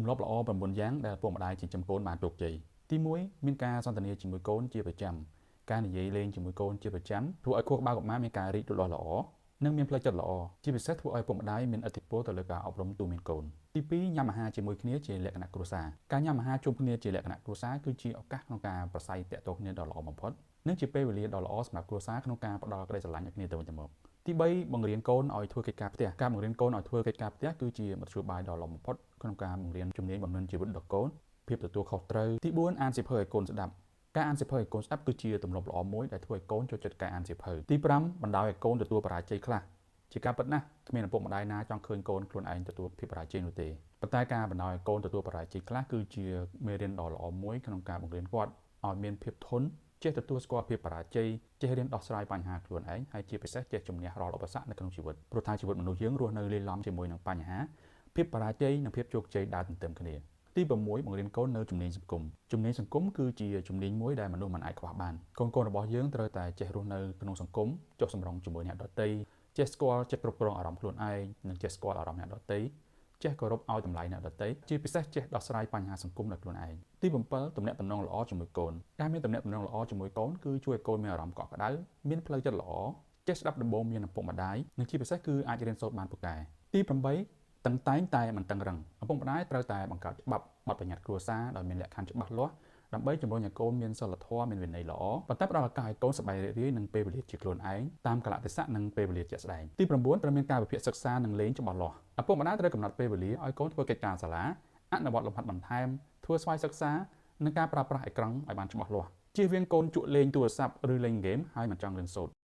ទម្លាប់ល្អ9យ៉ាងដែលឪពុកម្ដាយចិញ្ចឹមកូនបានជោគជ័យទី1មានការសន្ទនាជាមួយកូនជាប្រចាំការនិយាយលេងជាមួយកូនជាប្រចាំធ្វើឲ្យខួរក្បាលកុមារមានការរីកលូតលាស់ល្អនិងមានផ្លូវចិត្តល្អជាពិសេសធ្វើឲ្យឪពុកម្ដាយមានឥទ្ធិពលទៅលើការអប់រំទូមានកូនទី2ញ៉ាំអាហារជាមួយគ្នាជាលក្ខណៈគ្រួសារការញ៉ាំអាហារជុំគ្នាជាលក្ខណៈគ្រួសារគឺជាឱកាសក្នុងការប្រស័យទាក់ទងគ្នាដ៏ល្អបំផុតនិងជាពេលវេលាដ៏ល្អសម្រាប់គ្រួសារក្នុងការផ្ដល់ក្តីស្រឡាញ់ឲ្យគ្នាទៅវិញទៅមកទី3បង្រៀនកូនឲ្យធ្វើកិច្ចការផ្ទះការបង្រៀនកូនឲ្យធ្វើកិច្ចការផ្ទះគឺជាមធ្យោបាយដ៏ល្អបំផុតក្នុងការបង្រៀនជំនាញបំណិនជីវិតដល់កូនភាពទទួលខុសត្រូវទី4អានសៀវភៅឲ្យកូនស្ដាប់ការអានសៀវភៅឲ្យកូនស្ដាប់គឺជាទម្លាប់ល្អមួយដែលធ្វើឲ្យកូនចូលចិត្តការអានសៀវភៅទី5បណ្ដោយឲ្យកូនទទួលបរាជ័យខ្លះជាការពិតណាស់គ្មានឪពុកម្ដាយណាចង់ឃើញកូនខ្លួនឯងទទួលភាពបរាជ័យនោះទេប៉ុន្តែការបណ្ដោយឲ្យកូនទទួលបរាជ័យខ្លះគឺជាមេរៀនដ៏ល្អមួយក្នុងការបង្រៀនគាត់ឲ្យមានភាពធន់ចេះទទួលស្គាល់ភាពបរាជ័យចេះរៀនដោះស្រាយបញ្ហាខ្លួនឯងហើយជាពិសេសចេះជំនះរាល់ឧបសគ្គនៅក្នុងជីវិតព្រោះថាជីវិតមនុស្សយើងរស់នៅលាយឡំជាមួយនឹងបញ្ហាភាពបរាជ័យនិងភាពជោគជ័យដើរទន្ទឹមគ្នាទី6បង្រៀនកូននៅជំនាញសង្គមជំនាញសង្គមគឺជាជំនាញមួយដែលមនុស្សមិនអាចខ្វះបានកូនៗរបស់យើងត្រូវតែចេះរស់នៅក្នុងសង្គមចុះសម្រុងជាមួយអ្នកដទៃចេះស្គាល់ចេះគ្រប់គ្រងអារម្មណ៍ខ្លួនឯងនិងចេះស្គាល់អារម្មណ៍អ្នកដទៃចេះគោរពឲ្យតម្លៃអ្នកដទៃជាពិសេសចេះដោះស្រាយបញ្ហាសង្គមដោយខ្លួនឯងទី7ទំនាក់ទំនងល្អជាមួយកូនការមានទំនាក់ទំនងល្អជាមួយកូនគឺជួយឲ្យកូនមានអារម្មណ៍កក់ក្ដៅមានផ្លូវចិត្តល្អចេះស្ដាប់ដំបូន្មានឪពុកម្ដាយនិងជាពិសេសគឺអាចរៀនសូត្របានពូកែទី8តឹងតែងតែមិនតឹងរឹងឪពុកម្ដាយត្រូវតែបង្កើតច្បាប់បទបញ្ញត្តិគ្រួសារដោយមានលក្ខខណ្ឌច្បាស់លាស់ដើម្បីជំរុញឲ្យកូនមានសីលធម៌មានវិន័យល្អប៉ុន្តែផ្ដល់ឱកាសឲ្យកូនសប្បាយរីករាយនិងពេលវេលាជាខ្លួនឯងតាមកាលៈទេសៈនិងពេលវេលាជាក់ស្ដែងទី9ត្រូវមានការវិភាគសិក្សានិងលេងច្បាស់លាស់ឪពុកម្ដាយត្រូវកំណត់ពេលវេលាឲ្យកូនធ្វើកិច្ចការសាលាអនុវត្តលំហាត់បន្ថែមធ្វើស្វ័យសិក្សានិងការប្រើប្រាស់អេក្រង់ឲ្យបានច្បាស់លាស់ជៀសវាងកូនជក់លេងទូរស័ព្ទឬលេងហ្គេមហើយមិនចង់រៀនសូត្រ។